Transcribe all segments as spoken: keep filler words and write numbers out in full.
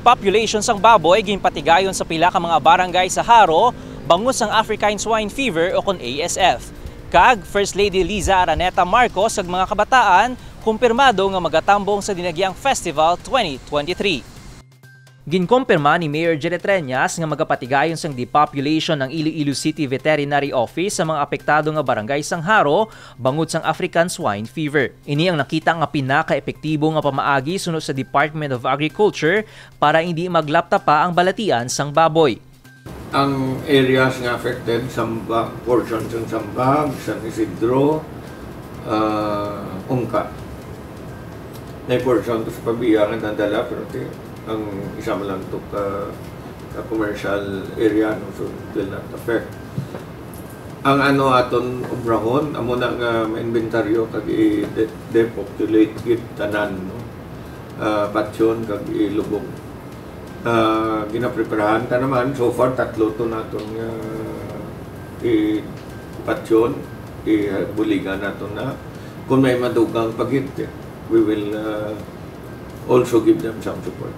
Population sang baboy ginpatigayon sa pila ka mga barangay sa Jaro bangod sang African Swine Fever o kon A S F. Kag First Lady Liza Araneta Marcos kag mga kabataan kumpirmado nga magatambong sa Dinagiang Festival twenty twenty-three. Ginkumpirma ni Mayor Jerry Treñas nga magapatigayon sang depopulation ang Iloilo City Veterinary Office sa mga apektado nga barangay sang Jaro bangod sang African Swine Fever. Ini ang nakita nga pinakaepektibo nga pamaagi suno sa Department of Agriculture para hindi maglapta pa ang balatian sang baboy. Ang areas nga affected, Samba, portion sang Sambag, San Isidro, ah, Ungca. May portion to sa Pavia nga nadala, pero ti-, ang isa man lang to ka, ka commercial area, no, so it will not affect. Ang ano aton obrahon, amo na nga ma-inventaryo kag i-de-, depopulate gid tanan, no? Ah, patyon kag ilubong. Ah, ginapreparahan ta naman. So far, tatlo to naton nga ipatyon, ibuligan nato na. Kung may madugang pa gid, we will, ah, also give them some support.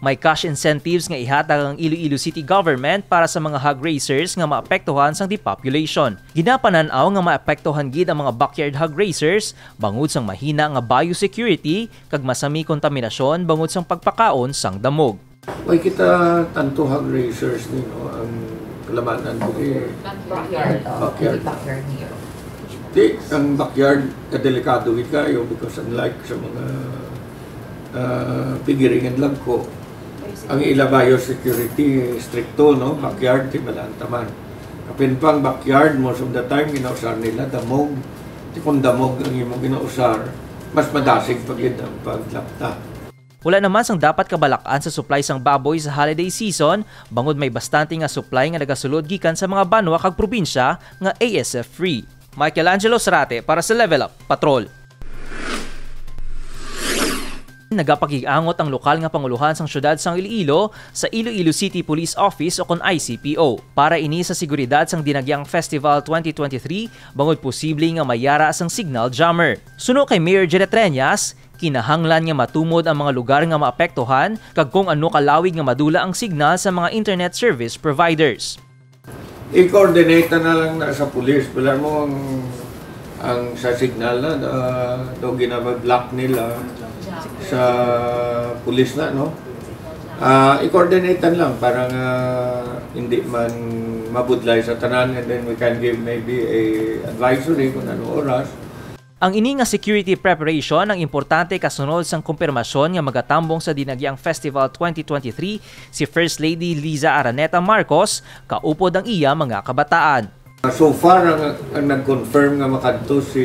May cash incentives nga ihatag ang Iloilo City Government para sa mga hog raisers nga maapektuhan sang depopulation. Ginapanan-aw nga maapektuhan gid ang mga backyard hog raisers bangod sang mahina nga biosecurity kag masami kontaminasyon bangod sang pagpakaon sang damog. Way kita tanto hog raisers ni, no, ang kalamanan diri. Backyard. Backyard. Backyard niyo. Di, ang backyard, kadelikado gid kayo because unlike sa mga, ah, piggery and lagko, ang ila biosecurity stricto, no? Backyard, di balaan taman. Kapin pang backyard, most of the time, ginausar nila damog. Di kung damog ang imong ginausar, mas madasig pa gid ang paglapta. Wala naman sang dapat kabalak-an sa supply sang baboy sa holiday season, bangod may bastante nga supply nga nagasulod gikan sa mga banwa kag probinsya nga A S F free. Michael Angelo Sarate para sa Level Up Patrol. Nagapakig-angot ang lokal nga panguluhan sang siyudad sang Iloilo sa Iloilo City Police Office o kon I C P O para ini sa seguridad sang Dinagyang Festival twenty twenty-three bangod posible nga may yara sang signal jammer. Suno kay Mayor Jeanette Reñas, kinahanglan nga matumod ang mga lugar nga maapektuhan kag kung ano kalawig nga madula ang signal sa mga internet service providers. I-coordinate na lang na sa pulis. Wala mo ang, ang sa signal na, ah, do ginaba-block nila sa pulis na, no? Ah, i-coordinate lang para nga hindi man mabudlay sa tanan, and then we can give maybe a advisory kung ano oras. Ang ini nga security preparation ang importante kasunod sang kumpirmasyon nga magatambong sa Dinagyang Festival twenty twenty-three si First Lady Liza Araneta Marcos, kaupod ang iya mga kabataan. So far, ang, ang nag-confirm nga makadto si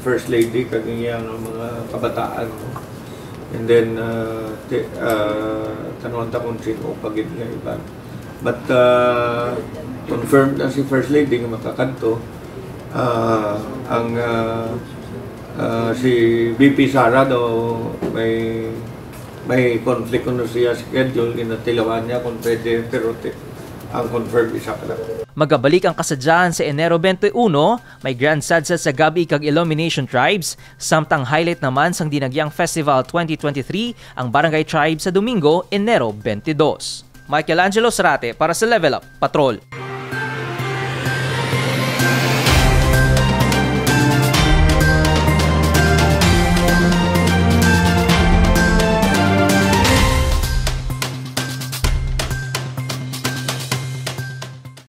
First Lady kag iya nga mga kabataan, no? And then, uh, ti-, uh, tanawon ta kung sino pa gid nga iban. But, uh, confirmed na si First Lady nga makakadto. Uh, ang, uh, uh, si V P Sara daw may, may conflict kuno siya schedule, ginatilawan niya kung pwede, pero ti-, ang confirmed isa pa lang. Magabalik ang kasadyahan sa Enero twenty-one, may Grand Sadsa sa gab-i kag Illumination Tribes, samtang highlight naman sang Dinagyang Festival twenty twenty-three ang Barangay Tribe sa Domingo, Enero twenty-two. Michael Angelo Sarate para sa Level Up Patrol.